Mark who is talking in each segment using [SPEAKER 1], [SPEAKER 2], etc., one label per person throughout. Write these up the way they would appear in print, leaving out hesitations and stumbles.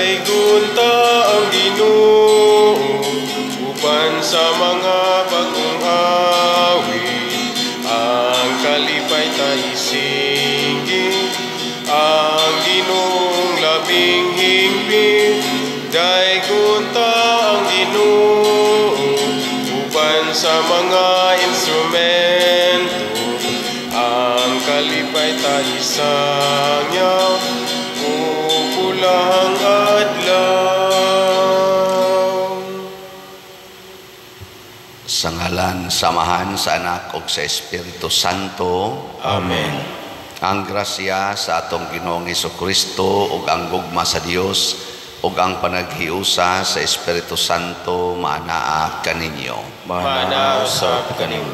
[SPEAKER 1] Daygon ta ang Ginoo uban sa mga bagong awit, ang kalipay ta isinggi, ang Ginoong labing hingpit. Daygon ta ang Ginoo uban sa mga instrumento, ang kalipay ta isangyaw pupulang adlaw.
[SPEAKER 2] Sa ngalan sa Amahan, sa Anak ug sa Espiritu Santo.
[SPEAKER 3] Amen.
[SPEAKER 2] Ang grasya sa atong Ginoong Hesukristo ug ang gugma sa Dios ug ang panaghiusa sa Espiritu Santo maanaa kaninyo.
[SPEAKER 3] Maanaa usab kanimo.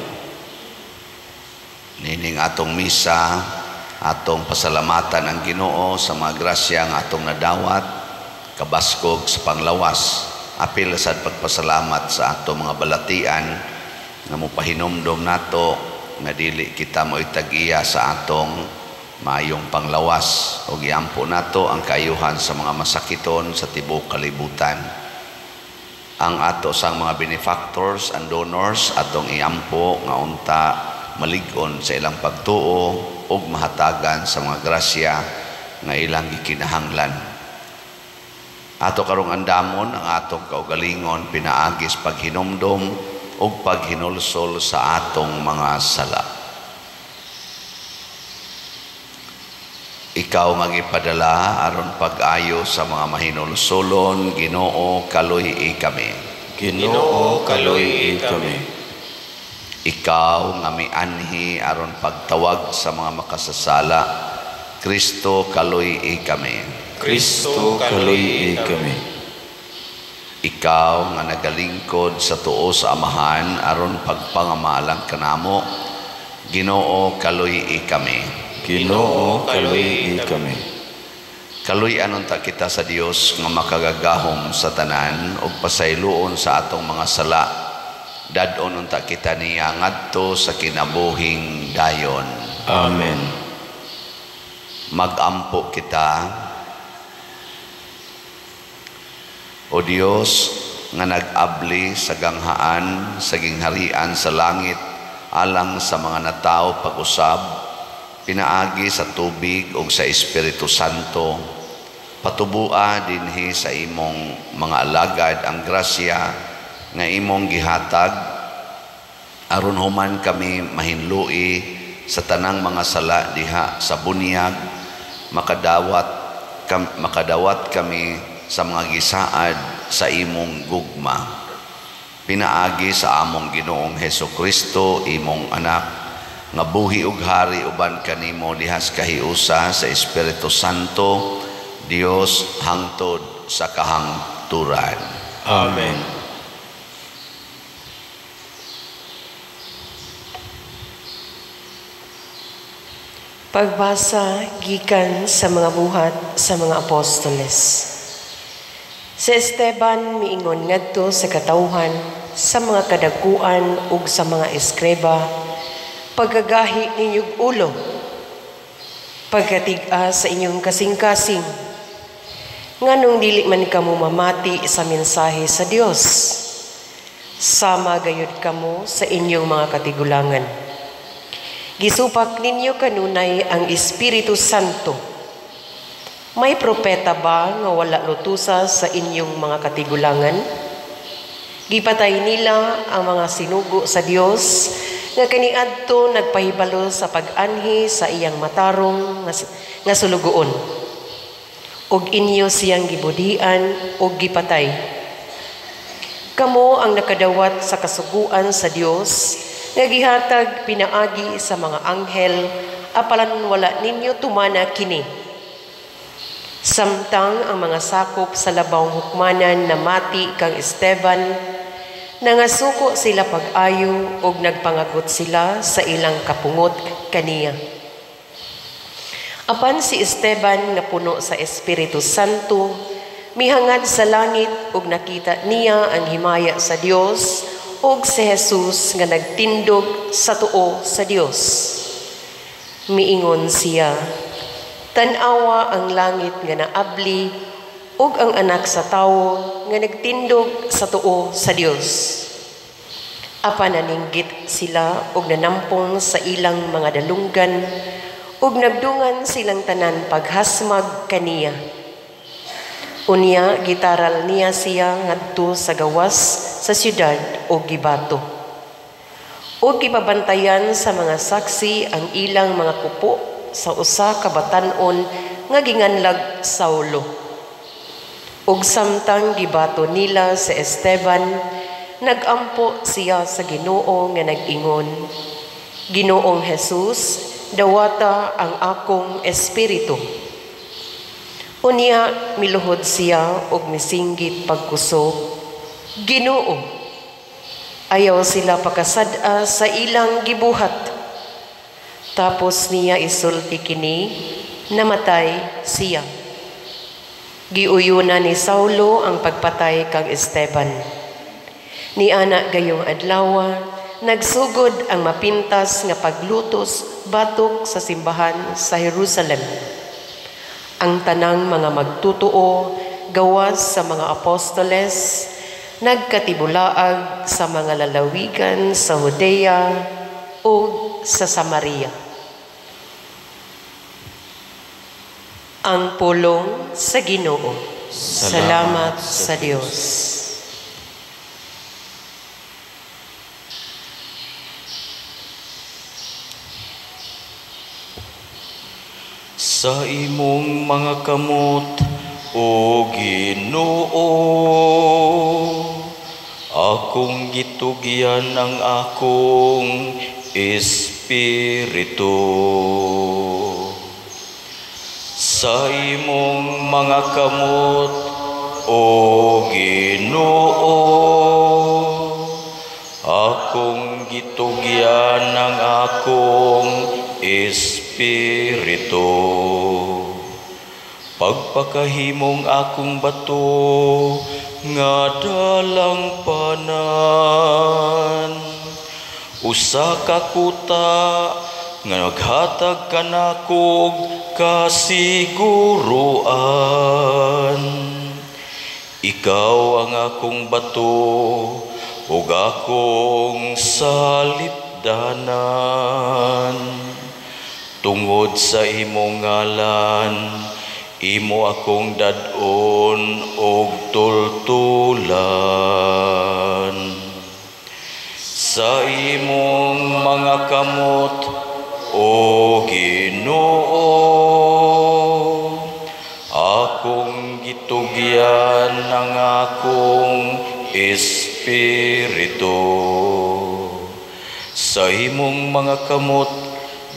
[SPEAKER 2] Nining atong misa, atong pasalamatan ang Ginoo sa mga grasya nga atong nadawat, kabaskog sa panglawas. Apil sad pagpasalamat sa atong mga balatian nga mopahinumdom nato nga dili kita mo'y tag-iya sa atong maayong panglawas, ug iampo nato ang kaayuhan sa mga masakiton sa tibuok kalibutan. Ang ato sang mga benefactors and donors atong iampo nga unta malig-on sa ilang pagtuo ug mahatagan sa mga grasya nga ilang gikinahanglan. Ato karong andamon ang atong kaugalingon pinaagis paghinumdom ug paghinulsol sa atong mga sala. Ikaw nga gipadala aron pag-ayo sa mga mahinulsolon, Ginoo, kaluy-i kami.
[SPEAKER 3] Ginoo, kaluy-i kami.
[SPEAKER 2] Ikaw nga mianhi aron pagtawag sa mga makasasala, Kristo, kaluy-i kami.
[SPEAKER 3] Kristo, kaluy-i kami.
[SPEAKER 2] Ikaw nga nagalingkod sa tuo sa Amahan aron pagpangamalang kanamo, Ginoo, kaluy-i kami.
[SPEAKER 3] Ginoo, kaluy-i kami.
[SPEAKER 2] Kaluy-an unta kita sa Dios nga makagagahom sa tanan ug pasayloon sa atong mga sala. Dad-on unta kita niya ngadto sa kinabuhing dayon.
[SPEAKER 3] Amen.
[SPEAKER 2] Magampo kita. O Dios nga nag-abli sa ganghaan sa gingharian sa langit alang sa mga natawo pag-usab, pinaagi sa tubig ug sa Espiritu Santo, patubua dinhi sa imong mga alagad ang grasya nga imong gihatag aron human kami mahinlui sa tanang mga sala diha sa bunyag, makadawat kami sa mga gisaad sa imong gugma. Pinaagi sa among Ginoong Hesukristo, imong anak, nga buhi ug hari uban kanimo dihas kahiusa sa Espiritu Santo, Dios hangtod sa kahangturan.
[SPEAKER 3] Amen.
[SPEAKER 4] Pagbasa gikan sa mga buhat sa mga apostoles. Si Esteban miingon ngadto sa katawhan, sa mga kadakuan ug sa mga eskriba, pagkagahi ninyog ulo, pagkatig-a sa inyong kasing-kasing, nganong dili man kamo mamati sa mensahe sa Dios, sama gayud kamo sa inyong mga katigulangan. Gisupak ninyo kanunay ang Espiritu Santo. May propeta ba nga wala lutusa sa inyong mga katigulangan? Gipatay nila ang mga sinugo sa Dios nga kaniadto nagpahibalo sa pag-anhi sa iyang matarong nga sulugoon. Ug inyo siyang gibudian ug gipatay. Kamo ang nakadawat sa kasuguan sa Dios nga gihatag pinaagi sa mga anghel, apalan wala ninyo tumana kini. Samtang ang mga sakop sa labawng hukmanan namati kang Esteban, nangasuko sila pag-ayo ug nagpangagot sila sa ilang kapungot kaniya. Apan si Esteban nga puno sa Espiritu Santo, mihangad sa langit ug nakita niya ang himaya sa Dios ug si Jesus nga nagtindog sa tuo sa Dios. Miingon siya, tan-awa ang langit nga naabli ug ang anak sa tawo nga nagtindog sa tuo sa Dios. Apan naninggit sila ug nanampong sa ilang mga dalunggan ug nagdungan silang tanan paghasmag kaniya. Unya gitaral niya siya ngadto sa gawas sa syudad og gibato. Ug gipabantayan sa mga saksi ang ilang mga kupo sa usa ka batan-on nga ginganlag Saulo. Ug samtang gibato nila si Esteban, nagampo siya sa Ginoo nga nag-ingon, "Ginoong Jesus, dawata ang akong espiritu." Unya miluhod siya og misinggit pagkusog, "Ginoo, ayaw sila pakasad-a sa ilang gibuhat." Tapos niya isulti kini, namatay siya. Giuyuna ni Saulo ang pagpatay kang Esteban. Niana gayong adlawa, nagsugod ang mapintas nga paglutos batok sa simbahan sa Jerusalem. Ang tanang mga magtutuo gawas sa mga apostoles nagkatibulaag sa mga lalawigan sa Judea ug sa Samaria. Ang pulong sa Ginoo. Salamat sa Dios.
[SPEAKER 3] Sa imong mga kamot, o Ginoo, akong gitugyan ang akong espiritu. Sa imong mga kamot, o Ginoo, akong gitugyan ang akong espiritu. Pagpakahimong akong bato nga dalang panan, usa ka kuta nga naghatag kanakog kasiguruan. Ikaw ang akong bato ug akong salipdanan. Tungod sa imong ngalan, imo akong dad-on og tultulan. Sa imong mga kamot, o Ginoo, akong gitugyan ang akong espiritu. Sa imong mga kamot,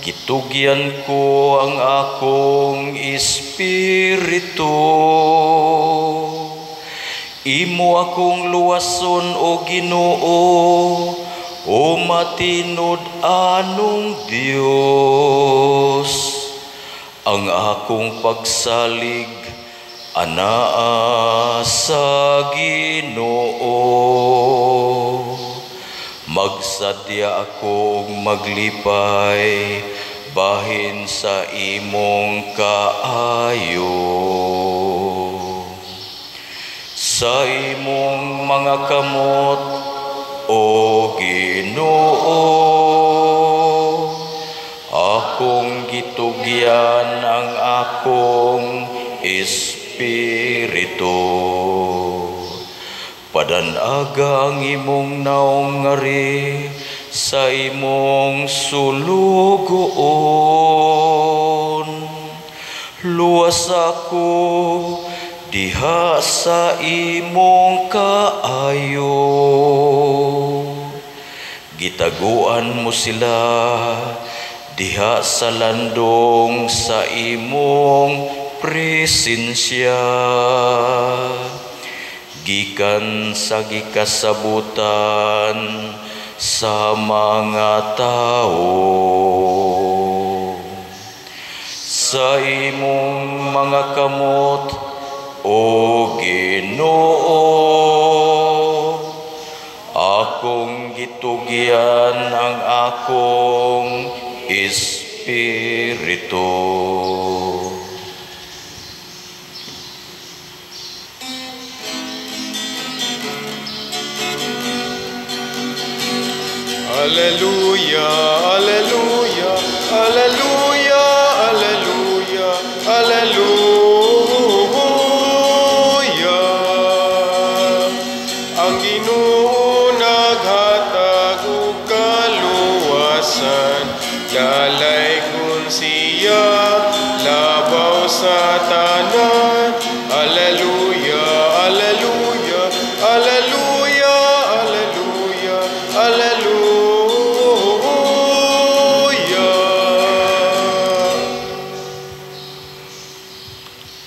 [SPEAKER 3] gitugyan ko ang akong espiritu. Imo akong luwason, o Ginoo, o matinud-anong Dios. Ang akong pagsalig anaa sa Ginoo. Magsadya akong maglipay bahin sa imong kaayo. Sa imong mga kamot, o Ginoo, akong gitugyan ang akong espiritu. Padanaga ang imong naong ngari sa imong sulugoon. Luwas ako diha sa imong kaayo. Gitaguan mo sila diha sa landong sa imong presensya. Gikan sa gikasabutan sa mga tao. Sa imong mga kamot, o Ginoo, akong gitugyan ang akong espiritu.
[SPEAKER 1] Alleluia, alleluia, alleluia, alleluia, alleluia. Ang Ginoo naghatag og kaluwasan, dalaygon siya labaw sa tanan. Alleluia, alleluia, alleluia, alleluia, alleluia.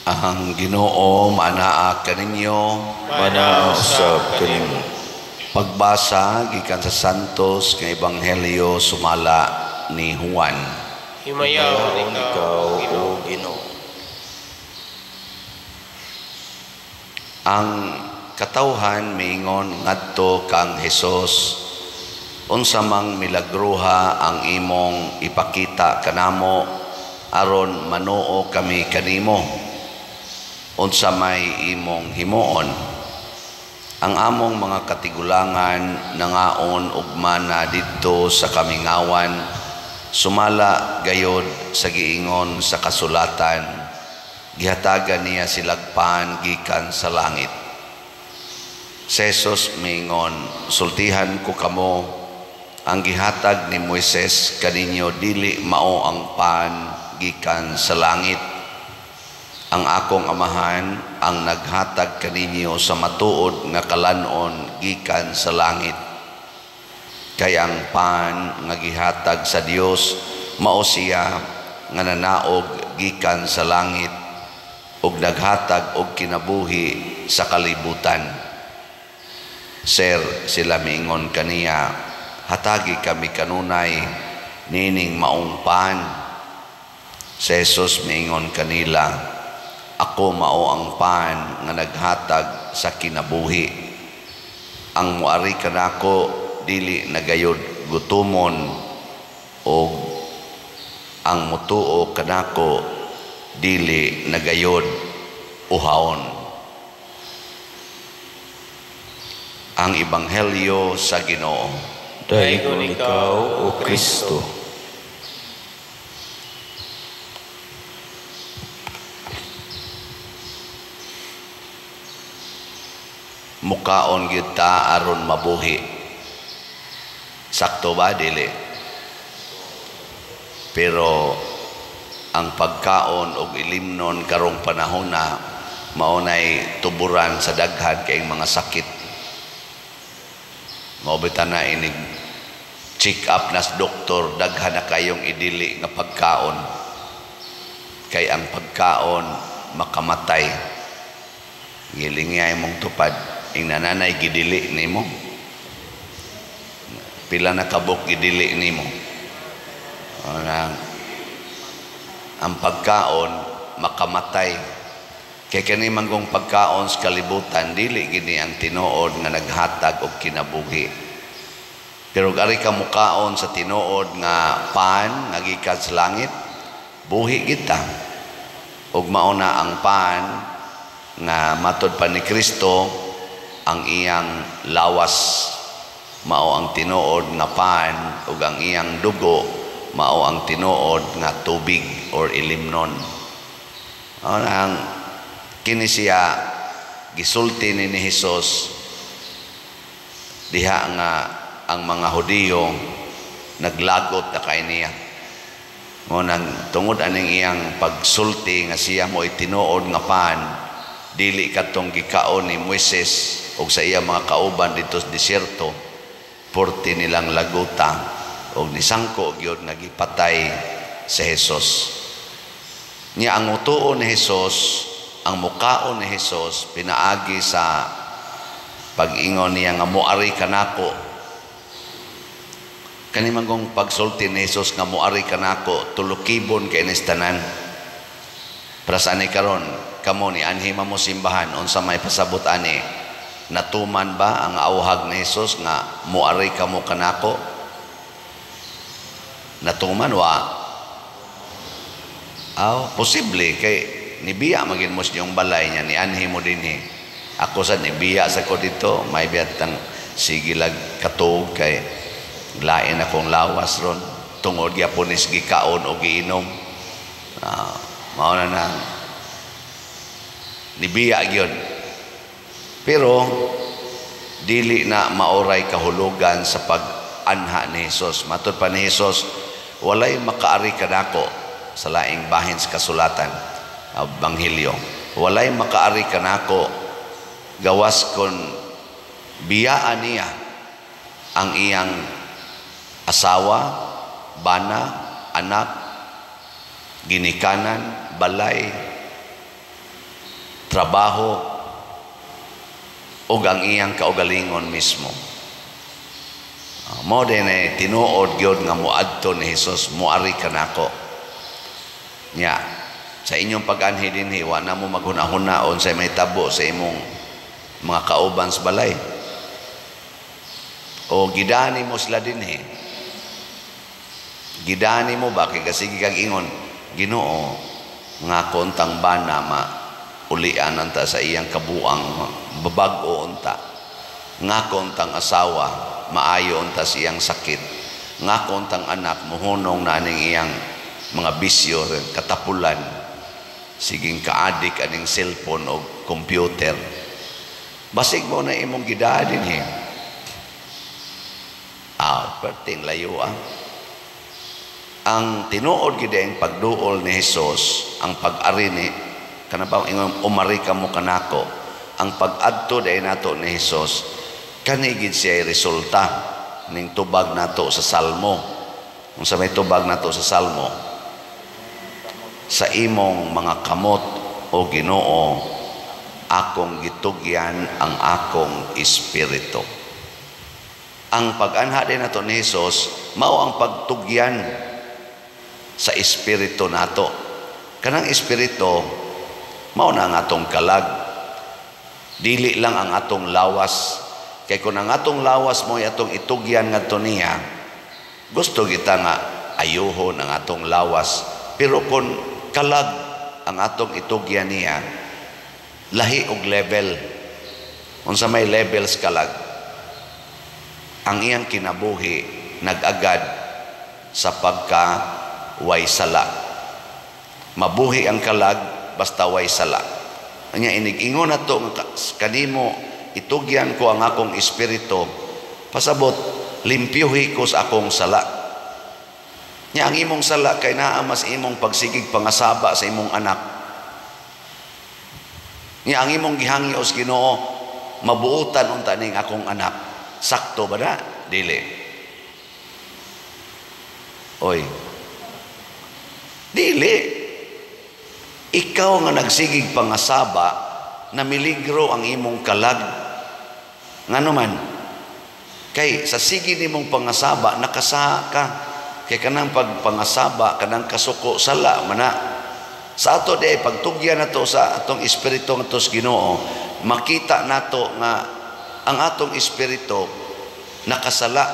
[SPEAKER 2] Ang Ginoo manaa kaninyo,
[SPEAKER 3] Manaa usab kanimo.
[SPEAKER 2] Pagbasa gikan sa Santos nga Ebanghelyo sumala ni Juan.
[SPEAKER 1] Himayaon
[SPEAKER 3] ikaw, o Ginoo.
[SPEAKER 2] Ang katawhan miingon ngadto kang Hesus, unsa mang milagruha ang imong ipakita kanamo aron manuo kami kanimo? Unsa may imong himuon? Ang among mga katigulangan nangaon og mana didto sa kamingawan, sumala gayod sa giingon sa kasulatan, gihatagan niya silagpan gikan sa langit. Si Jesus miingon, sultihan ko kamo, ang gihatag ni Moises kaninyo dili mao ang pan gikan sa langit. Ang akong amahan ang naghatag kaninyo sa matuod nga kalanon gikan sa langit. Kay ang pan nga gihatag sa Dios mao siya nga nanaog gikan sa langit ug naghatag og kinabuhi sa kalibutan. Sir, sila miingon kaniya, hatagi kami kanunay nining maong pan. Si Jesus miingon kanila, ako mao ang pan nga naghatag sa kinabuhi. Ang muari kanako dili nagayod gutumon, og ang mutuo kanako dili nagayod uhawon. Ang Ebanghelyo sa Ginoo.
[SPEAKER 3] Daigon ikaw, o Kristo.
[SPEAKER 2] Mukaon gyud ta aron mabuhi. Sakto ba dili? Pero ang pagkaon og ilimnon karong panahon na mao nay tuburan sa daghan kay mga sakit. Mao bitaw na inig check up nas doktor, daghan na kayong idili nga pagkaon. Kay ang pagkaon makamatay. Gilingay mong tupad, ing nananay gidili nimo. Pila na kabuk gidili nimo. Ang pagkaon makamatay. Kay kani manggong pagkaon sa kalibutan dili gini ang tinuod nga naghatag og kinabuhi. Pero ari ka mukaon sa tinuod nga pan nga gikan sa langit, buhi kita. Ug mao na ang pan nga matod pa ni Kristo ang iyang lawas, mao ang tinuod nga pan, ug ang iyang dugo mao ang tinuod nga tubig or ilimnon. Ang kini siya gisulti ni Hesus diha nga ang mga Hudiyo naglagot na kay niya. Mo nang tungod aning iyang pagsulti nga siya mo'y tinuod nga pan, dili kadtong gikaon ni Moises og sa iya mga kauban didto sa disyerto, porti nilang laguta og nisangko gyud nga gipatay si Hesus. Nya ang utuon ni Hesus, ang mukaon ni Hesus pinaagi sa pag-ingon niya nga moari kanako. Kani manggong pagsulti ni Hesus nga moari kanako, tulukibon kay nis tanan. Para sa ani karon, kamo ni anhi mo simbahan unsa may pasabot ani, natuman ba ang auhag ni Hesus nga moari kamo kanako? Natuman wa? Aw, posible kay nibiya magin mo siyong balay niya ni anhi mo dinhi. Ako sa nibiya sa ko dito, may biyatang sige lag katuog kay Lain akong lawas ron tungod gyapon is gikaon o giinom. Mao na nang nibiya gyud. Pero dili na maoray kahulugan sa pag-anha ni Hesus. Matud pa ni Hesus, walay makaari kanako sa laing bahin sa kasulatan, Ebanghelyo. Walay makaari kanako gawas kon biyaan niya ang iyang asawa, bana, anak, ginikanan, balay, trabaho, ug ang iyang kaugalingon mismo. Mo din eh, tinuod gyud nga muadto ni Hesus, muari kanako. Nya, sa inyong pag-anhi dinhi, wa na mo maghuna-huna unsay mahitabo sa imong mga kauban sa balay. O gidani mo sila dinhi. Gidani mo ba kay kasige kag ingon, Ginoo, nga kontang bana ma ulian anta sa iyang kabuang, babag-o unta. Nga kontang asawa, maayo unta sa iyang sakit. Nga kontang anak, muhunong na aning iyang mga bisyo, katapulan, siging kaadik aning cellphone o computer. Basig mo na imong gidaan dinhi. Perting layo ah. Ang tinuod gid ang pagduol ni Hesus, ang pag-ari ni kana ba ingon umari ka mo kanako, ang pag-adto day nato ni Hesus kani gid siya resulta ning tubag nato sa Salmo. Unsa may tubag nato sa Salmo? Sa imong mga kamot o Ginoo akong gitugyan ang akong espiritu. Ang pag-anha din nato ni Hesus mao ang pagtugyan sa espiritu nato. Kanang espiritu mao na ang atong kalag, dili lang ang atong lawas. Kay kung ang atong lawas mo atong itugyan ngadto niya, gusto kita nga ayuhon ang atong lawas. Pero kung kalag ang atong itugyan niya, lahi og level. Unsa may levels kalag? Ang iyang kinabuhi nag-agad sa pagka way sala. Mabuhi ang kalag basta way sala. Anya inig-ingon nato kanimo itugyan ko ang akong espiritu, pasabot limpyuhi ko sa akong sala. Nya ang imong sala kay naa mas imong pagsigig pangasaba sa imong anak. Nya ang imong gihangyo sa Ginoo, mabuotan unta ning akong anak. Sakto ba na? Dili. Oy. Dili. Ikaw nga nagsigig pangasaba, namiligro ang imong kalag. Ngano man? Kay sa sige nimong pangasaba, nakasaha ka. Kay kanang pagpangasaba, kanang kasuko sala mana. Sa ato di pagtugyan nato sa atong espiritu ngadto sa Ginoo, makita nato nga ang atong espiritu nakasala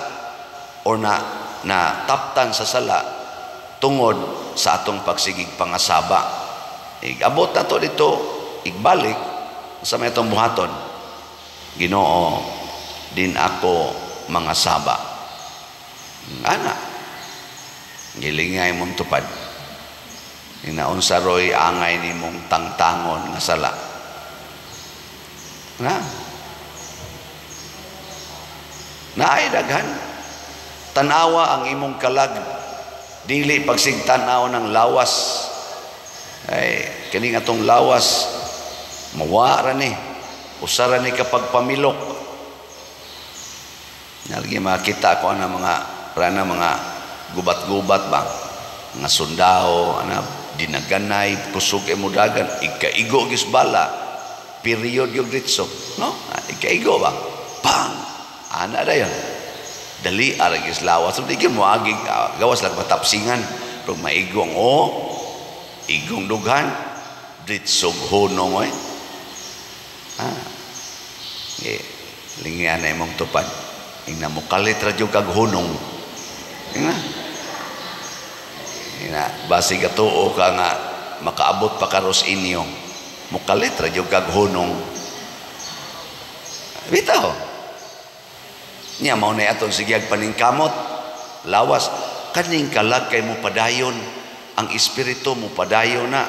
[SPEAKER 2] or na taptan sa sala tungod sa atong pagsigig pangasaba. Igabot nato dito, igbalik sa may atong buhaton. Ginoo, din ako mga saba. Ana, gilingay mong tupad. Inaunsa roy angay nimong tangtangon nga sala. Na. Naay daghan. Tanawa ang imong kalag. Dili pagsigtanaw ng lawas. Ay, kini nga atong lawas mawara ni. Usara ni kapag pamilok. Nalagi makita ko ana mga rana mga gubat-gubat ba, mga sundao ana dinaganay kusog imo dagan ikaigo gyud bala period gyud ditso, no? Ikaigo ba pang ana dayon dali ara gyud lawas so di gyud mo agi gawas lang matapsingan pero maigong o igong dughan ditsog hunong oy. Lingyan na imong tupad. Ingna mo kalit ra jud kag hunong. Ingna. Ingna basi katuo ka nga makaabot pa karos inyo. Mukalit ra jud kag hunong. Bitaw. Nya mao na aton sige paningkamot. lawas. Kaning kalag kay mo padayon, ang espiritu mo padayon na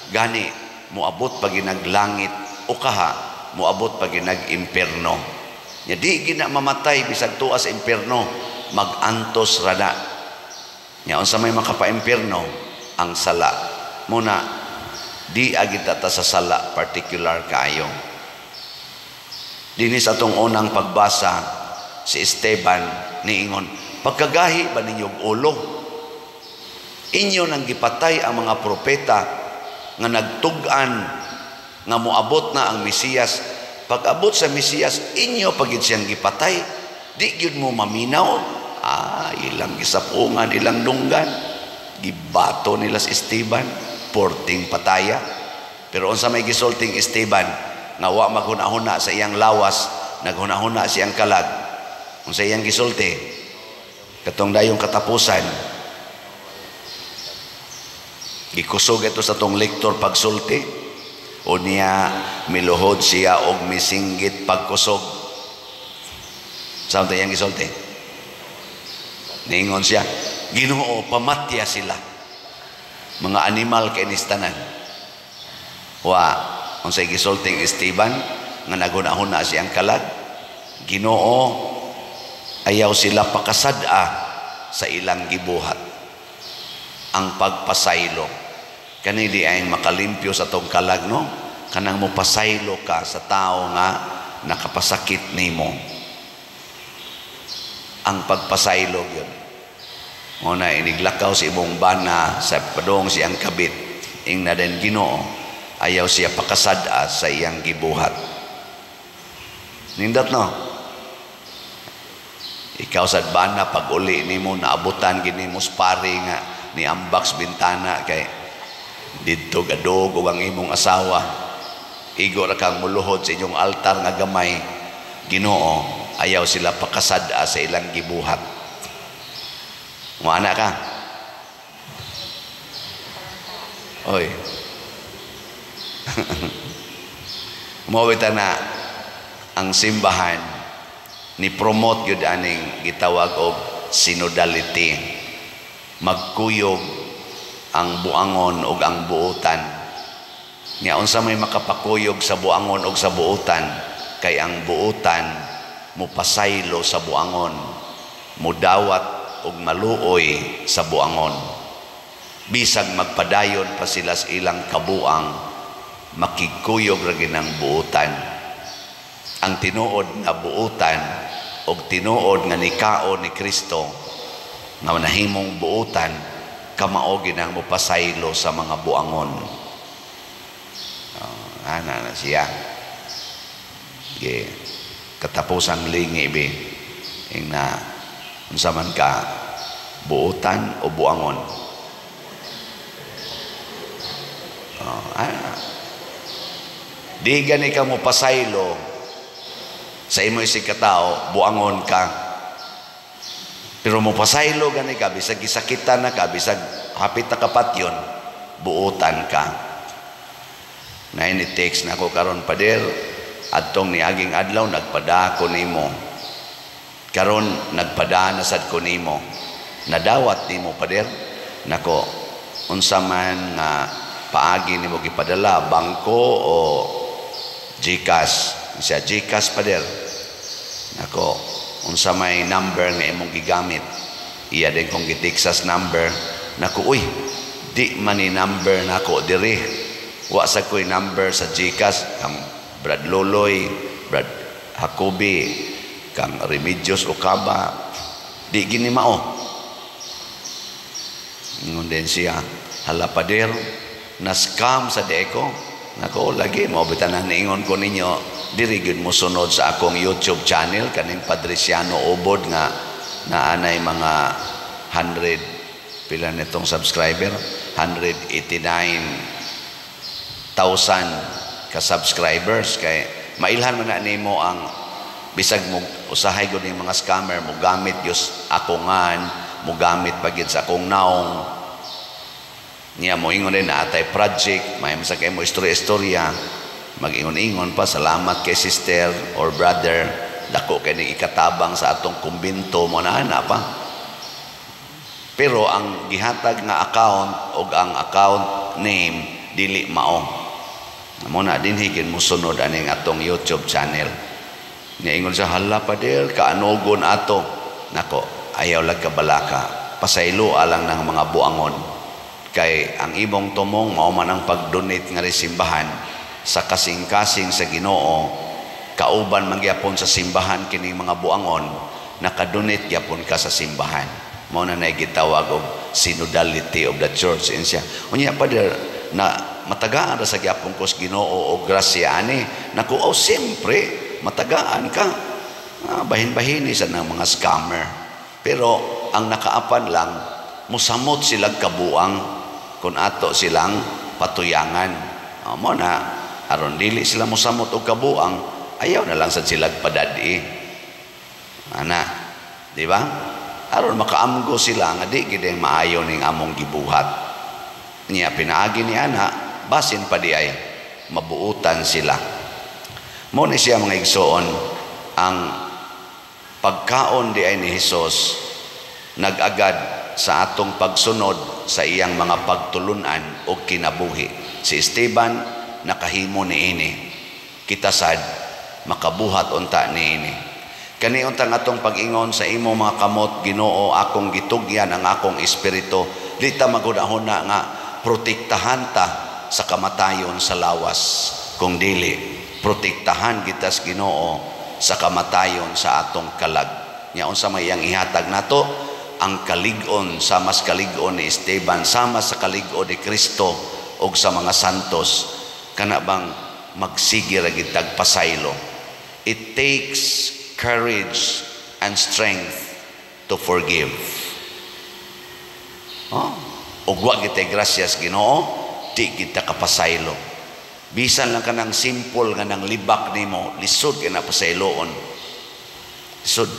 [SPEAKER 2] gani moabot pa ginag langit o kaha moabot pa ginag impierno. Nya di gina mamatay bisag tuwa sa impierno, magantos ra na. Nya unsa may makapa-impierno? Ang sala. Muna di agita ta sa sala particular kaayo. Dinhi sa atong unang pagbasa, si Esteban niingon, "Pagkagahi ba ninyo og ulo? Inyo nang gipatay ang mga propeta nga nagtug-an nga moabot na ang Mesiyas. Pag-abot sa Mesiyas, inyo pagid siyang gipatay. Di gyud mo maminaw." Ah, ilang gisapungan, ilang dunggan. Gibato nila si Esteban, porting pataya. Pero unsa may gisulting Esteban nga wa maghuna-huna sa iyang lawas, naghuna-huna siyang kalag? Unsa iyang gisulti? Katong dayong katapusan, gikusog ito sa tong lektor pagsulti. O niya miluhod siya og misinggit pagkusog. Saan iyang gisulti? Niingon siya, "Ginoo, pamatya sila. Mga animal kay nistanan." Wa, unsay gisulting Esteban nga naghuna-huna siyang kalag? "Ginoo, ayaw sila pakasad-a sa ilang gibuhat." Ang pagpasaylo. Kani di ay makalimpyo sa tong kalag, no? Kanang mopasaylo ka sa tao nga nakapasakit nimo. Ang pagpasaylo gyud. Muna iniglakaw si imong bana sa padong siyang kabit, ingna din, "Ginoo, ayaw siya pakasad-a sa iyang gibuhat." Nindot, no? Ikaw sad bana, pag uli nimo naabutan gini mo pare nga ni ambak bintana kay didto gadog og ang imong asawa. Igo ra kang muluhod sa inyong altar nga gamay. "Ginoo, ayaw sila pakasad-a sa ilang gibuhat." Muana ka. Oy. Mao na ang simbahan ni promote gyud aning gitawag og synodality. Magkuyog ang buangon ug ang buotan. Nya unsa may makapakuyog sa buangon ug sa buotan? Kay ang buotan mopasaylo sa buangon, mudawat ug maluoy sa buangon. Bisag magpadayon pa sila sa ilang kabuang, makigkuyog ra ginang buotan. Ang tinuod nga buotan og tinuod nga nikaon ni Kristo nga nahimong buotan, kamao ginang mopasaylo sa mga buangon. Oh, ana na siya. Ge katapusang lingi bi ing na unsa man ka, buotan o buangon? Oh, ana. Di gani ka mo pasaylo sa imo isig katao, buangon ka. Pero mo pasaylo gani ka, bisag gisakitan na ka, bisag hapit na kapatyon, buotan ka. Na ini text na ako karon, "Pader, adtong niaging adlaw nagpada ko nimo. Karon nagpada na sad ko nimo. Nadawat nimo, Pader?" Nako, unsa man nga paagi nimo gipadala, bangko o GCash? Siya, "GCash, Pader." Nako, unsa may number nga imong gigamit? Iya din kong gitextas number. Nako, uy, di man ni number nako diri. Wa sa ko'y number sa GCash kang Brad Loloy, Brad Jacobi, kang Remedios Ocaba. Di gini mao. Ingon din siya, "Hala Pader, na scam sa deko." Nako, lagi mo bitanan niingon ko ninyo, diri gyud mo sunod sa akong YouTube channel kaning Padriciano Ubod nga naanay mga 100 pila nitong subscriber, 189,000 ka subscribers, kay mailhan man na nimo ang bisag mo usahay gud ning mga scammer mo gamit gyud akongan, mo gamit pa gyud sa akong naong. Niya mo ingon din na atay project, may sa kay mo istorya-istorya, mag-ingon-ingon pa, "Salamat kay sister or brother, dako kay ning ikatabang sa atong kumbinto," mo na ana pa. Pero ang gihatag nga account og ang account name dili mao. Mao na dinhi gid mosunod aning atong YouTube channel. Niingon sa, "Hala pader, kaanugon ato." Nako, ayaw lag kabalaka. Pasaylo alang ng mga buangon. Kay ang imong tumong mao man ang pag-donate nga simbahan sa kasing-kasing sa Ginoo, kauban man gyapon sa simbahan kining mga buangon, nakadonate gyapon ka sa simbahan. Mao na nay gitawag og synodality of the church. Insiya, "Unya pader, na matagaan ra sa gyapon ko sa Ginoo og grasya ani." Naku, oh, siyempre matagaan ka. Ah, bahin-bahini sa ng mga scammer. Pero ang nakaapan lang, musamot silang kabuang kung ato silang patuyangan. Oh, mao na aron dili sila musamot og kabuang, ayaw na lang sad sila padadi. Ana, di ba? Aron makaamgo sila nga di gid maayo ning among gibuhat. Niya pinaagi ni ana, basin pa di ay mabuutan sila. Mao ni siya, mga igsoon, ang pagkaon di ay ni Hesus nag-agad sa atong pagsunod sa iyang mga pagtulunan o kinabuhi. Si Esteban nakahimo niini. Kita sad makabuhat unta niini. Kani untang atong pag-ingon, "Sa imo mga kamot, Ginoo, akong gitugyan ang akong espiritu." Di ta maghuna-huna nga protektahan ta sa kamatayon sa lawas. Kung dili, protektahan kita sa Ginoo sa kamatayon sa atong kalag. Nya unsa may iyang ihatag nato? Ang kalig-on sa mas kalig-on ni Esteban, sama sa kalig-on ni Kristo ug sa mga santos, kana bang magsige ra gid tag pasaylo. It takes courage and strength to forgive. Oh, ug wa gitay grasyas Ginoo, di kita kapasaylo. Bisan lang kanang simple nga nang libak nimo, lisod kay na pasayloon. Lisod.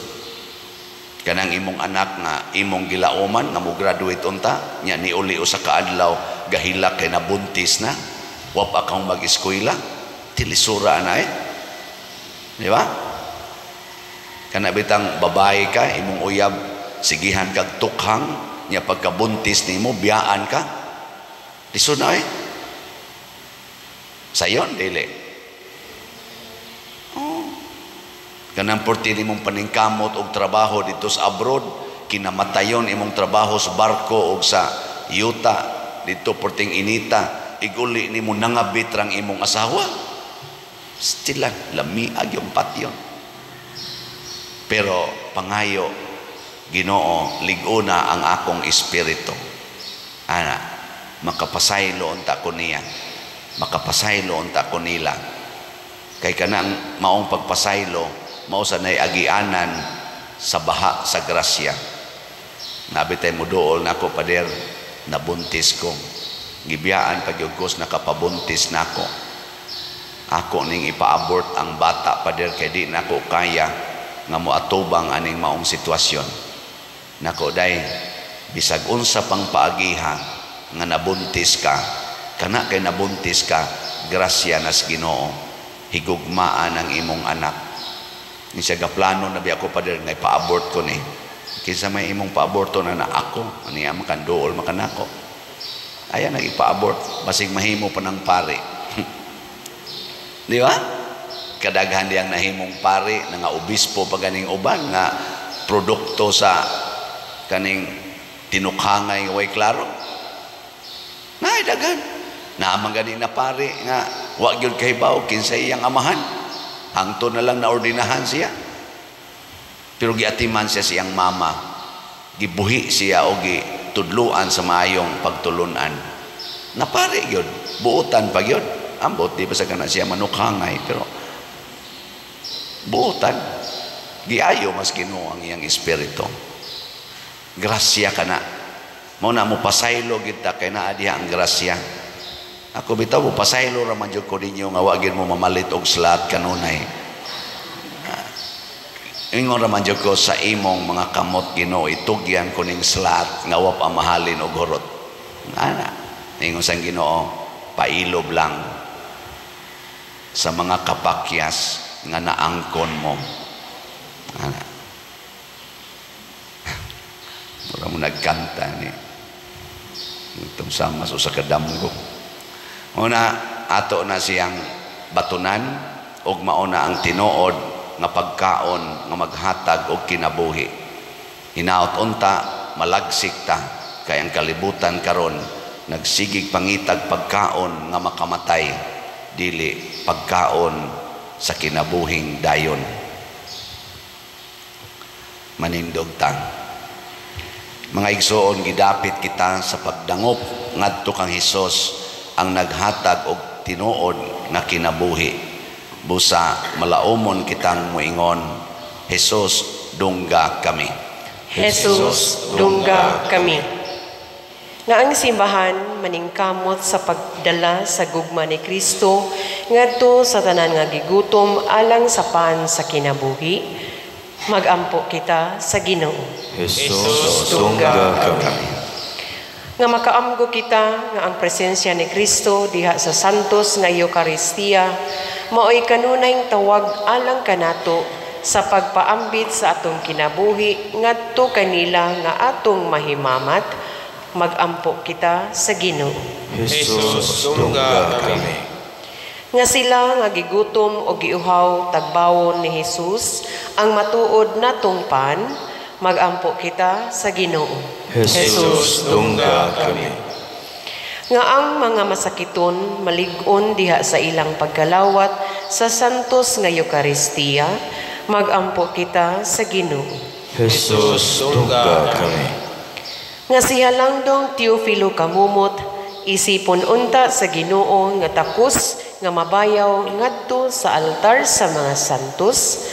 [SPEAKER 2] Kanang imong anak nga imong gilauman nga mo graduate unta, nya niuli usa ka adlaw gahilak kay nabuntis na, wa pa kang mag-eskwela, tilisura na eh. Di ba? Kana bitang babae ka, imong uyab sigihan kag tukhang, nya pagkabuntis nimo biyaan ka. Lisod na eh. Sayon dili. Oh. Kanang porti nimong paningkamot og trabaho dito sa abroad, kinamatayon imong trabaho sa barko og sa yuta dito porting inita, iguli nimo nangabit rang imong asawa. Still lang, lamiag yung patyon. Pero pangayo, "Ginoo, lig-ona ang akong espiritu." Ana, makapasaylo unta ko niya. Makapasaylo unta ko nila. Kay kanang maong pagpasaylo, mao sa nay agianan sa baha sa grasya. Nabi tay mo duol nako, "Pader, nabuntis ko. Gibiyaan pag ko, nakapabuntis nako. Ako ning ipa-abort ang bata, pader, kay di nako kaya nga moatubang aning maong sitwasyon." Nako day, bisag unsa pang paagiha nga nabuntis ka, kana kay nabuntis ka, grasya nas Ginoo, higugmaan ang imong anak. Ni siya, "Gaplano na biya ko, pader, nga ipa-abort ko ni." "Kinsa may imong pa-aborto na?" "Na ako." Niya makan duol makanako. Ayan nag ipa-abort, basig mahimo pa ng pare. Di ba? Kadaghan diyang nahimong pare, na nga obispo pa ganing uban nga produkto sa kaning tinukhangay nga way klaro. Naay daghan. Naamang gani na pare nga wa gyud kahibaw kinsa iyang amahan. Hangtod na lang naordinahan siya. Pero giatiman siya siyang mama. Gibuhi siya o gitudluan sa maayong pagtulunan. Napare gyud, buotan pa gyud. Ambot di ba sa kana siya manukhangay, pero buotan. Giayo mas Ginoo ang iyang espiritu. Grasya kana. Mao na mo pasaylo gid ta kay naa diha ang grasya. Ako bitaw mo pasaylo ra man jud ko ninyo nga wa gyud mo mamalit og slot kanunay. Ingon ra man jud ko, "Sa imong mga kamot, Ginoo, itugyan ko ning slot nga wa pa mahalin og hurot." Ana, ingon sang Ginoo, "Pailob lang sa mga kapakyas nga naangkon mo." Ana. Mura Kamo nagkanta ni itong sama sa usa ka damgo. Una ato na siyang batunan og mauna ang tinuod nga pagkaon nga maghatag og kinabuhi. Hinaot unta malagsik ta kay ang kalibutan karon nagsigig pangitag pagkaon nga makamatay, dili pagkaon sa kinabuhing dayon. Manindog ta. Mga igsoon, gidapit kita sa pagdangop ngadto kang Hesus ang naghatag og tinuod nga kinabuhi. Busa malaumon kitang moingon, Hesus, dungga kami.
[SPEAKER 4] Jesus, dungga kami. Nga ang simbahan maningkamot sa pagdala sa gugma ni Kristo ngadto sa tanan nga gigutom alang sa pan sa kinabuhi, magampo kita sa Ginoo.
[SPEAKER 3] Jesus, dungga kami.
[SPEAKER 4] Nga makaamgo kita nga ang presensya ni Kristo diha sa Santos nga Eukaristiya maoy kanunayng tawag alang kanato sa pagpaambit sa atong kinabuhi ngadto kanila nga atong mahimamat, magampo kita sa Ginoo.
[SPEAKER 3] Jesus, dungga kami.
[SPEAKER 4] Nga sila nga gigutom o giuhaw tagbawon ni Jesus ang matuod natong pan, magampo kita sa Ginoo.
[SPEAKER 3] Jesus, dungga kami.
[SPEAKER 4] Nga ang mga masakiton malig-on diha sa ilang pagkalawat sa Santos nga Eukaristiya, magampo kita sa Ginoo.
[SPEAKER 3] Jesus, dungga kami.
[SPEAKER 4] Nga siya langdong Teofilo Kamumot, isipon unta sa Ginoo nga takos nga mabayaw ngadto sa altar sa mga santos,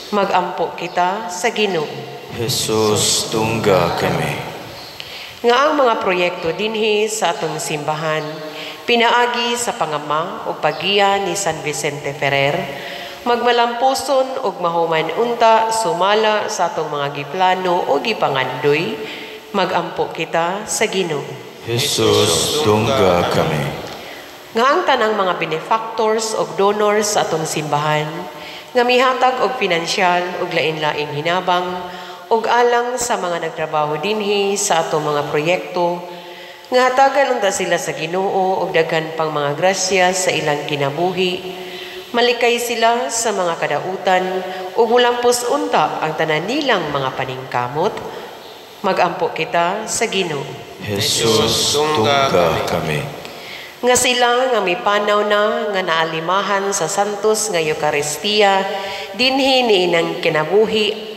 [SPEAKER 4] magampo kita sa Ginoo.
[SPEAKER 3] Jesus, dungga kami.
[SPEAKER 4] Nga ang mga proyekto dinhi sa atong simbahan, pinaagi sa pangama o paggiya ni San Vicente Ferrer, magmalampuson og mahuman unta sumala sa atong mga giplano o gipangandoy, magampo kita sa Ginoo.
[SPEAKER 3] Jesus, dungga kami.
[SPEAKER 4] Nga ang tanang mga benefactors og donors sa atong simbahan, nga mihatag og pinansyal og lain-laing hinabang og alang sa mga nagtrabaho dinhi sa atong mga proyekto, nga hatagan unta sila sa Ginoo og daghan pang mga grasya sa ilang kinabuhi, malikay sila sa mga kadautan ug mulampos unta ang tanan nilang mga paningkamot, magampo kita sa Ginoo.
[SPEAKER 3] Jesus, dungga kami.
[SPEAKER 4] Nga sila nga mipanaw na nga naalimahan sa Santos nga Eukaristiya dinhi niinang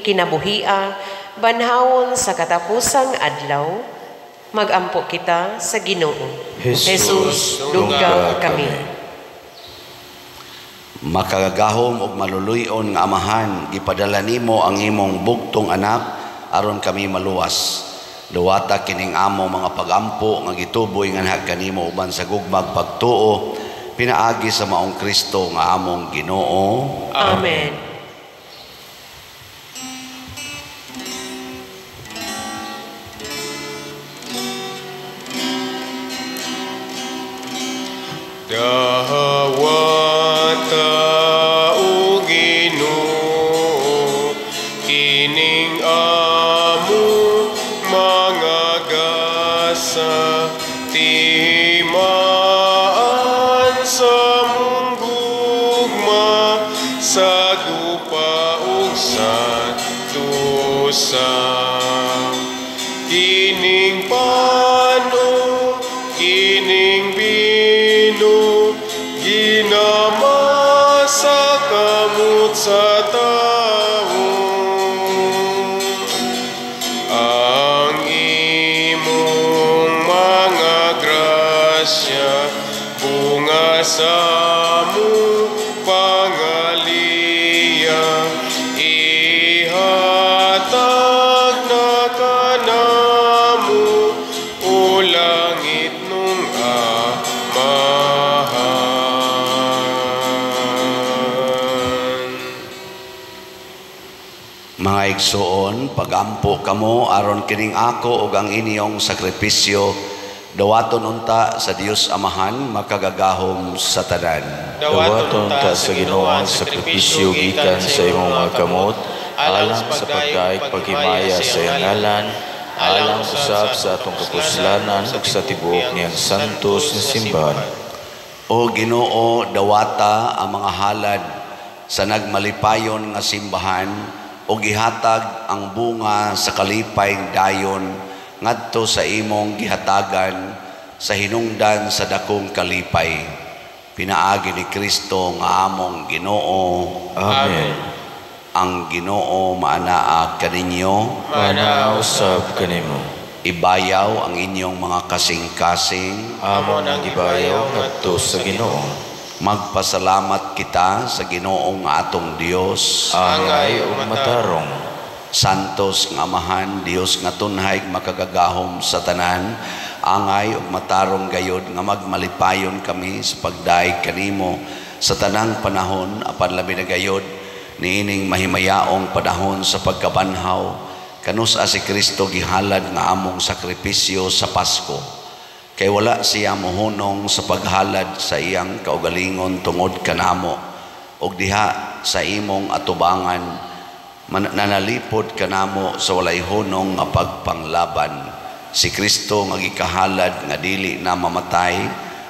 [SPEAKER 4] kinabuhia banhawon sa katapusang adlaw, magampo kita sa Ginoo.
[SPEAKER 3] Jesus, dungga kami.
[SPEAKER 2] Makagagahom og maluluy-on nga Amahan, gipadala nimo ang imong bugtong anak aron kami maluwas. Duwata kining amo mga pagampo nga gituboy nganha kanimo uban sa gugmag pagtuo pinaagi sa maong Kristo nga among Ginoo.
[SPEAKER 4] Amen.
[SPEAKER 1] Dawata o Ginoo kining amo mga gasa, timaan sa mong gugma sa gupa ug sa tusa. Kining pano, kining bino, ginama sa kamot sa tao. Ang imong mga grasya, bunga sa among pangaliya, ihatag na kanamo, o langit nung Amahan.
[SPEAKER 2] Mga igsoon, pagampo kamo aron kining ako ug ang inyong sakripisyo dawaton unta sa Dios Amahan makagagahom sa tanan.
[SPEAKER 3] Dawaton ta sa Ginoo ang sakripisyo gikan sa imong mga kamot, alang sa pagdaig paghimaya sa iyang ngalan, Alang usab sa atong kapuslanan ug sa tibuok niyang santos nga simbahan.
[SPEAKER 2] O Ginoo, dawata ang mga halad sa nagmalipayon nga simbahan o gihatag ang bunga sa kalipay dayon ngadto sa imong gihatagan sa hinungdan sa dakong kalipay. Pinaagi ni Kristo nga among Ginoo.
[SPEAKER 3] Amen.
[SPEAKER 2] Ang Ginoo maanaa kaninyo.
[SPEAKER 3] Maanaa usab kanimo.
[SPEAKER 2] Ibayaw ang inyong mga kasing-kasing.
[SPEAKER 3] Amo nang gibayaw ngadto sa Ginoo.
[SPEAKER 2] Magpasalamat kita sa Ginoong atong Dios.
[SPEAKER 3] Angay ug matarong.
[SPEAKER 2] Santos nga Amahan, Dios nga tunhay makagagahom sa tanan, angay ug matarong gayod nga magmalipayon kami sa pagdayeg kanimo sa tanang panahon apan labi na gayod niining mahimayaong panahon sa pagkabanhaw kanus-a si Kristo gihalad nga among sakripisyo sa Pasko. Kay wala siya mohunong sa paghalad sa iyang kaugalingon tungod kanamo ug diha sa imong atubangan nanalipod kanamo sa walay hunong nga pagpanglaban. Si Kristo nga gikahalad nga dili na mamatay,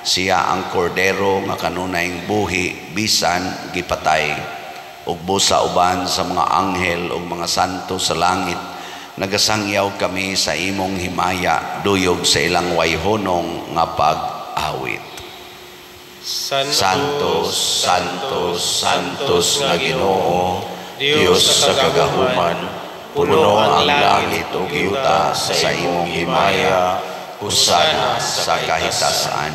[SPEAKER 2] siya ang kordero nga kanunayng buhi bisan gipatay. Ug busa uban sa mga anghel ug mga santo sa langit, nagasangyaw kami sa imong himaya duyog sa ilang wayhonong nga pag-awit.
[SPEAKER 3] Santos, Santos, Santos nga Ginoo, Dios sa kagahuman, puno ang langit ug yuta sa imong himaya, hosana sa kahitasan.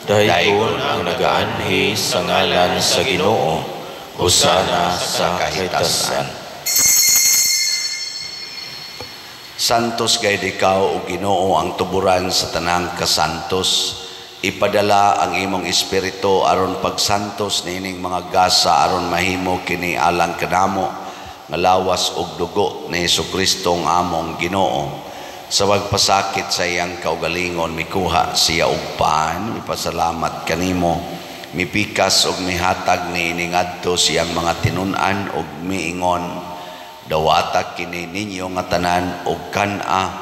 [SPEAKER 3] Daygon ang nagaanhi sa ngalan sa Ginoo, hosana sa kahitasan.
[SPEAKER 2] Santos gayud ikaw o Ginoo ang tuburan sa tanang kasantos. Ipadala ang imong espiritu aron pagsantos niining mga gasa aron mahimo kini alang kanamo nga lawas ug dugo ni Hesukristo ang among Ginoo. Sa pagpasakit sa iyang kaugalingon mikuha siya og pan, mipasalamat kanimo, mipikas ug mihatag niini ngadto siyang mga tinun-an ug miingon, dawata kini ninyo nga tanan og kan-a,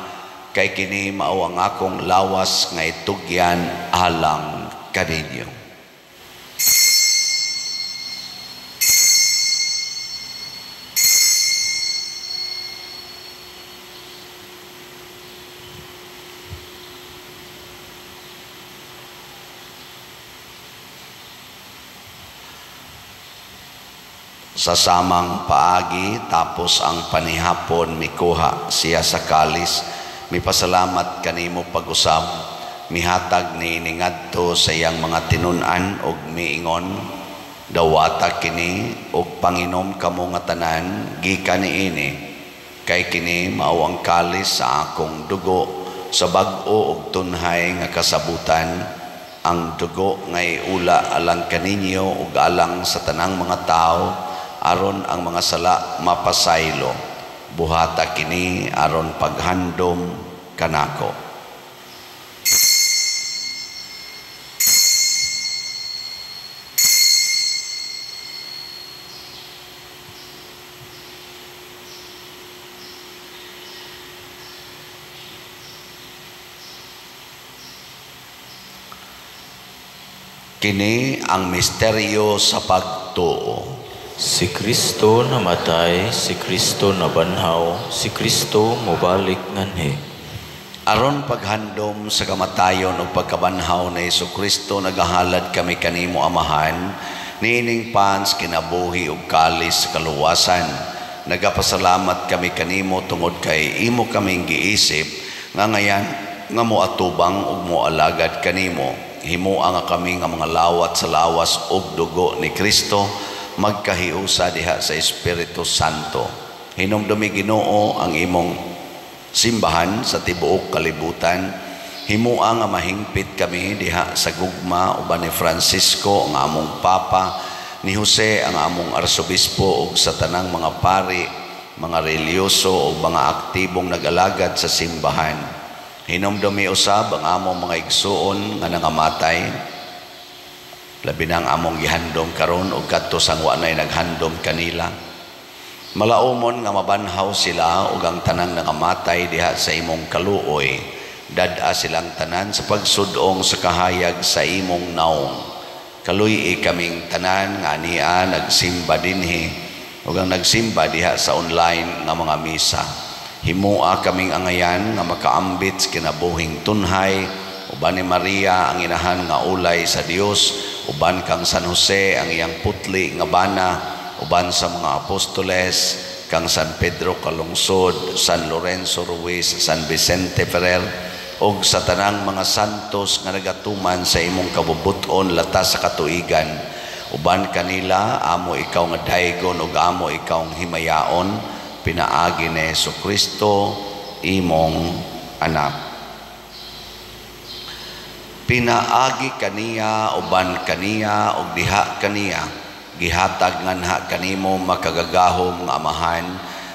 [SPEAKER 2] kay kini mao ang akong lawas nga itugyan alang kaninyo. Sa samang paagi, tapos ang panihapon, mikuha siya sa kalis, mipasalamat kanimo pag-usab, mihatag niini ngadto sa iyang mga tinun-an og miingon, dawata kini og panginom kamo nga tanan gikan niini, kay kini mao ang kalis sa akong dugo sa bag-o og tunhay nga kasabutan, ang dugo nga iula alang kaninyo ug alang sa tanang mga tawo aron ang mga sala mapasaylo. Buhata kini aron paghandom kanako. Kini ang misteryo sa pagtuo.
[SPEAKER 3] Si Kristo namatay, si Kristo nabanhaw, si Kristo mobalik nganhi.
[SPEAKER 2] Aron paghandom sa kamatayon o pagkabanhaw ni Hesukristo, nagahalad kami kanimo Amahan, niining pans kinabuhi ug kalis sa kaluwasan. Nagapasalamat kami kanimo tungod kay imo kaming giisip nga ngayan nga moatubang ug moalagad kanimo. Himoa nga kami nga mga lawat sa lawas ug dugo ni Kristo, magkahiusa diha sa Espiritu Santo. Hinumdumi Ginoo ang imong simbahan sa tibuok kalibutan. Himoa nga mahingpit kami diha sa gugma uban ni Francisco ang among Papa, ni Jose ang among Arsobispo ug sa tanang mga pari, mga reliyoso ug mga aktibong nag-alagad sa simbahan. Hinumdumi usab ang among mga igsuon nga nangamatay, labi na ang among gihandom karon ug kadto sang wa nay naghandom kanila. Malaumon nga mabanhaw sila ug ang tanang nangamatay diha sa imong kaluoy. Dad-a silang tanan sa pagsudong sa kahayag sa imong naong. Kaluy-i kaming tanan nga ania nagsimba dinhi ug ang nagsimba diha sa online nga mga misa. Himua kaming angayan nga makaambit sa kinabuhing tunhay uban ni Maria ang inahan nga ulay sa Dios, uban kang San Jose ang iyang putli nga bana, uban sa mga apostoles, kang San Pedro Calungsod, San Lorenzo Ruiz, San Vicente Ferrer, ug sa tanang mga santos nga nagatuman sa imong kabubut-on latas sa katuigan. Uban kanila, amo ikaw nga daygon ug amo ikaw ang himayaon, pinaagi ni Hesukristo, imong anak. Pinaagi kaniya, uban kaniya, ug diha kaniya, gihatag nganha kanimo makagagahom nga Amahan,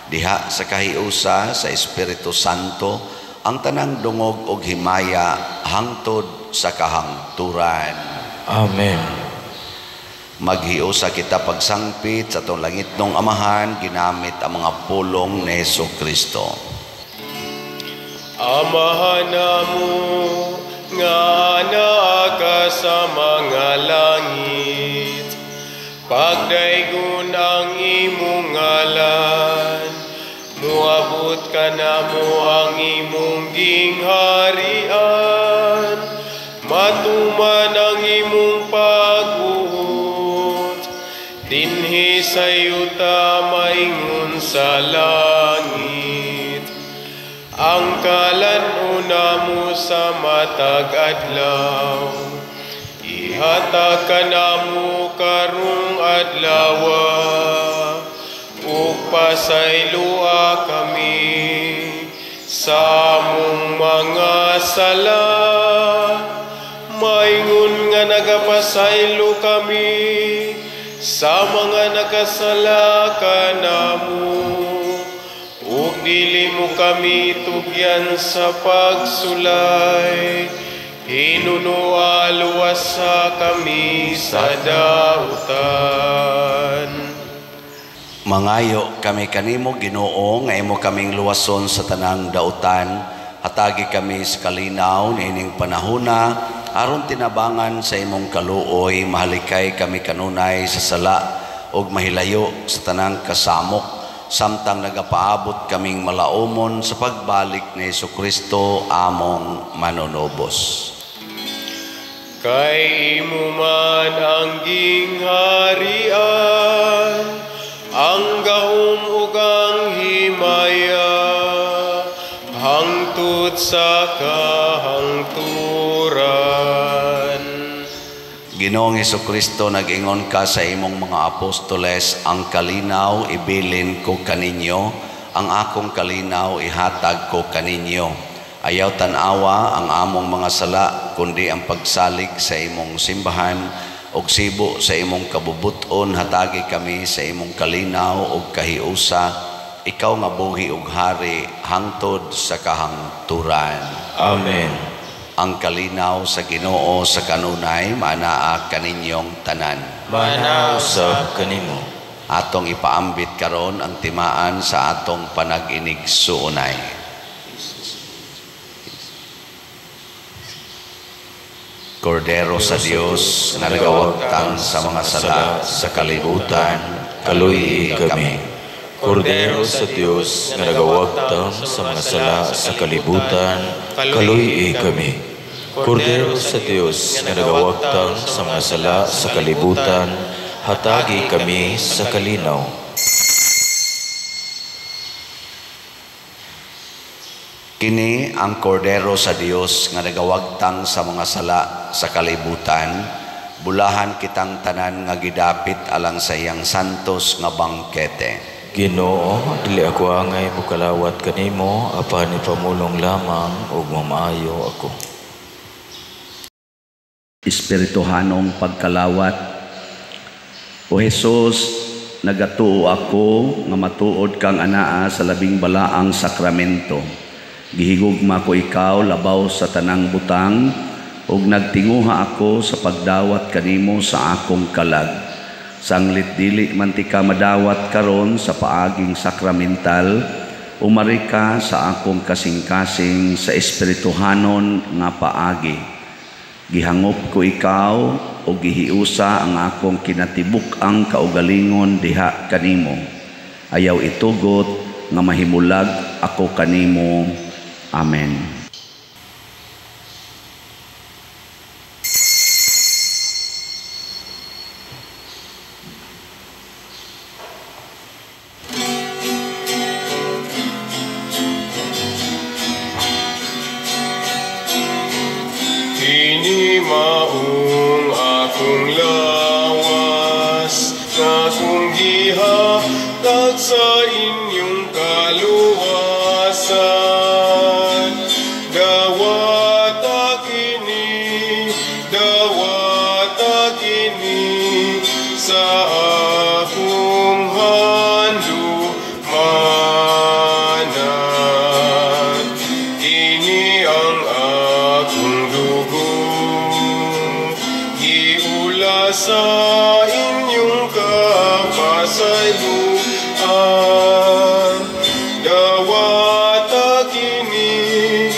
[SPEAKER 2] diha sa kahiusa sa Espiritu Santo, ang tanang dungog og himaya hangtod sa kahangturan.
[SPEAKER 3] Amen.
[SPEAKER 2] Maghiusa kita pagsangpit sa atong langitnong Amahan, ginamit ang mga pulong ni Hesukristo.
[SPEAKER 1] Amahan namo nga naa ka sa mga langit, pagdaygon ang imong ngalan, muabot ka namo ang imong gingharian, matuman ang imong pag-uot, dinhi sa yuta maingon sa langit. Ang kalan-on namo sa matag adlaw, ihatag kanamo karong adlawa, ug pasayloa kami sa among mga sala, maingon nga nagapasaylo kami sa mga nakasala kanamo, ug dili mo kami tugyan sa pagsulay, hinunua luwasa kami sa dautan.
[SPEAKER 2] Mangayo kami kanimo, Ginoo, nga imo kaming luwason sa tanang dautan. Hatagi kami sa kalinaw niining panahona, aron tinabangan sa imong kaluoy, mahalikay kami kanunay sa sala ug mahilayo sa tanang kasamok, samtang nagapaabot kaming malaumon sa pagbalik ni Hesukristo among manunubos.
[SPEAKER 1] Kay imo man ang gingharian, ang gahom ug ang himaya, hangtod sa kahangturan.
[SPEAKER 2] Ginoong Hesukristo, nag-ingon ka sa imong mga apostoles, ang kalinaw ibilin ko kaninyo, ang akong kalinaw ihatag ko kaninyo. Ayaw tan-awa ang among mga sala, kundi ang pagsalig sa imong simbahan, ug sibo sa imong kabubuton, hatagi kami sa imong kalinaw ug kahiusa, ikaw nga buhi ug hari hangtod sa kahangturan.
[SPEAKER 3] Amen.
[SPEAKER 2] Ang kalinaw sa Ginoo sa kanunay manaa kaninyong tanan.
[SPEAKER 3] Manaa usab kanimo.
[SPEAKER 2] Atong ipaambit karon ang timaan sa atong panag-inig-suunay. Kordero sa Dios nga nagawagtang sa mga sala sa kalibutan,
[SPEAKER 3] kaluy-i kami. Kordero sa Dios nga nagawagtang sa mga sala sa kalibutan, kaluy-i kami. Kordero sa Dios nga nagawagtang sa mga sala sa kalibutan, hatagi kami sa kalinaw.
[SPEAKER 2] Kini ang kordero sa Dios nga nagawagtang sa mga sala sa kalibutan, bulahan kitang tanan nga gidapit alang sa iyang santos nga bangkete.
[SPEAKER 3] Ginoo, dili ako angay mokalawat kanimo, apan ipamulong lamang ug mamaayo ako.
[SPEAKER 2] Espirituhanong pagkalawat. O Hesus, nagatuo ako nga matuod kang anaa sa labing balaang sakramento. Gihigugma ko ikaw labaw sa tanang butang, ug nagtinguha ako sa pagdawat kanimo sa akong kalag.
[SPEAKER 5] Sanglit dili man tika madawat karon sa paaging sakramental, umari ka sa akong kasing-kasing sa espirituhanon nga paagi. Gihangop ko ikaw o gihiusa ang akong kinatibuk-ang kaugalingon diha kanimo. Ayaw itugot nga mahimulag ako kanimo. Amen.
[SPEAKER 1] Kini maong akong lawas nga akong gihatag sa inyong kaluwasan. Dawata kini sa akong handumanan. Kini ang akong dugo, giula sa inyong kapasayloan. Dawata kini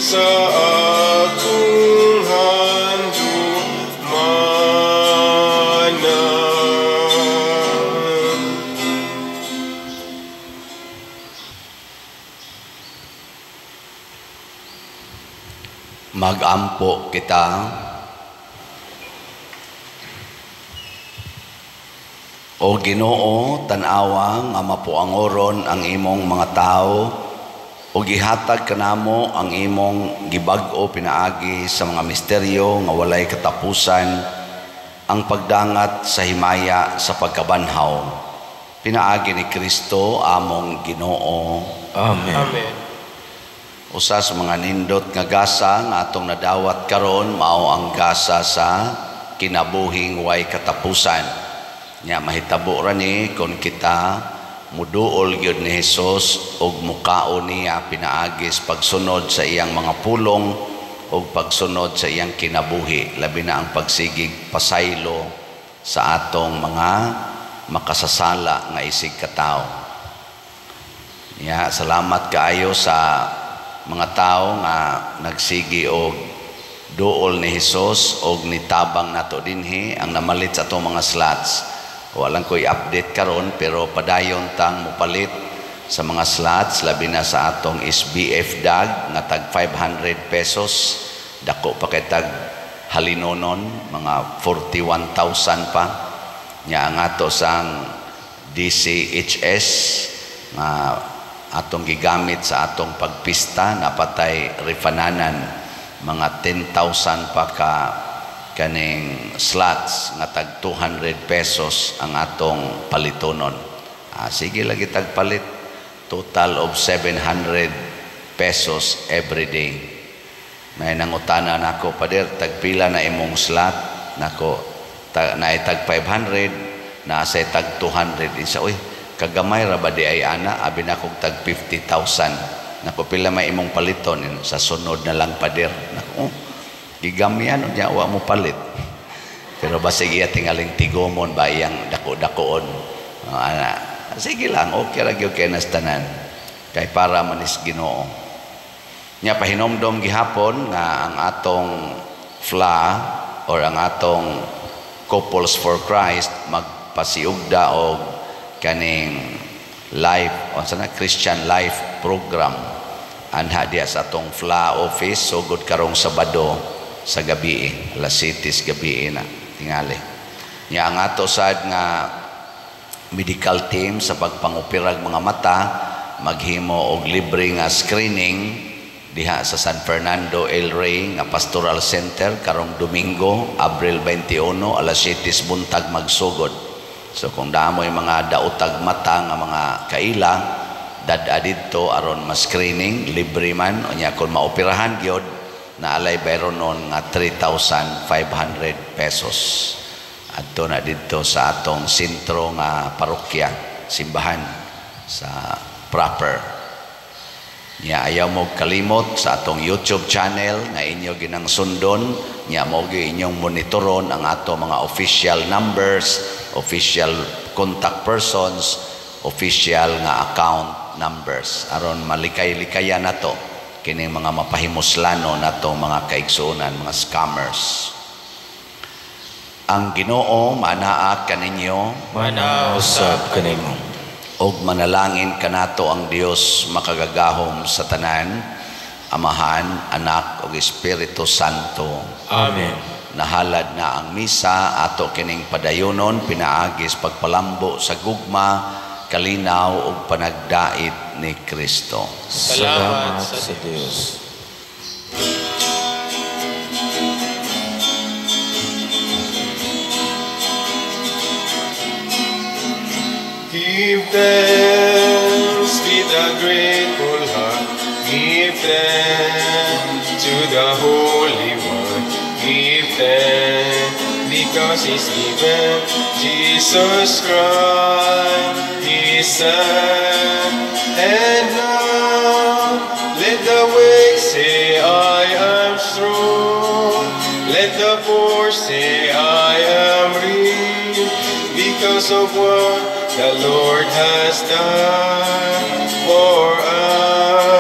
[SPEAKER 1] sa akong handumanan.
[SPEAKER 2] Magampo kita. O Ginoo, tan-awa nga mapuangoron ang imong mga tawo o gihatag kanamo ang imong gibag-o pinaagi sa mga misteryo nga walay katapusan ang pagdangat sa himaya sa pagkabanhaw. Pinaagi ni Kristo among Ginoo.
[SPEAKER 3] Amen.
[SPEAKER 1] Amen.
[SPEAKER 2] Usa sa mga nindot nga gasa nga atong nadawat karon mao ang gasa sa kinabuhing way katapusan. Nya mahitabo ra ni kon kita muduol gyud ni Hesus og mukaon niya pinaagis pagsunod sa iyang mga pulong og pagsunod sa iyang kinabuhi, labi na ang pagsigig pasaylo sa atong mga makasasala nga isig katawo. Nya salamat kaayo sa mga tawo nga nagsigi og duol ni Hesus og nitabang nato dinhi ang namalit sa atong mga slots. Walang ko i-update karon pero padayon tang mopalit sa mga slots, labi na sa atong SBF dag nga tag 500 pesos, dako pa kay tag halinonon mga 41,000 pa. Nya ang ato sang DCHS nga atong gigamit sa atong pagpista napatay rifananan mga 10,000 pa ka kaning slots nga tag 200 pesos ang atong palitonon. Sige lagi tagpalit, total of 700 pesos every day. May nangutana nako, pader, tagpila na imong slot nako, naay tag 500, naa say tag 200. Isa, uy, kagamay ra ba di ay ana, abi na kog tag 50,000. Nako, pila may imong paliton sa sunod na lang, pader. Nako, oh, gigamyan unya wa mo palit. Pero basig iya tingaling tigomon ba iyang dako-dakoon. Ana, sige lang, okay ra gyud kay nastanan. Kay para manis Ginoo. Nya pahinomdom gihapon nga ang atong FLA or ang atong Couples for Christ magpasiugda og kaning life, unsa na, Christian Life Program anha diya sa atong FLA office sugod karong Sabado sa gabi, alas 7 gabi na tingali. Nya ang ato sad nga medical team sa pagpangupirag mga mata maghimo og libre nga screening diha sa San Fernando El Rey nga Pastoral Center karong Domingo, Abril 21, alas 7 buntag magsugod. So kung daamoy mga daotag mata nga mga kaila, dad-a didto aron ma-screening, libre man. Unya kung maoperahan gyud, naalay bayron nun nga 3,500 pesos. Adto na didto sa atong sentro nga parokya, simbahan sa proper. Nya ayaw mo kalimot sa atong YouTube channel nga inyo ginang sundon, nya mo inyong monitoron ang ato mga official numbers, official contact persons, official nga account numbers aron malikay-likayan nato kining mga mapahimuslano nato mga kaigsuonan, mga scammers. Ang Ginoo manaa kaninyo.
[SPEAKER 3] Manaa usab kanimo.
[SPEAKER 2] Og manalangin kanato ang Dios makagagahom sa tanan, Amahan, Anak ug Espiritu Santo.
[SPEAKER 3] Amen.
[SPEAKER 2] Nahalad na ang misa, ato kining padayonon pinaagis pagpalambo sa gugma, kalinaw ug panagdait ni Kristo.
[SPEAKER 3] Salamat sa Dios.
[SPEAKER 1] Give thanks with a grateful heart. Give thanks to the Holy One. Give thanks because He's given Jesus Christ, His Son. And now let the weak say, "I am strong." Let the poor say, "I am rich," because of what the Lord has done for us.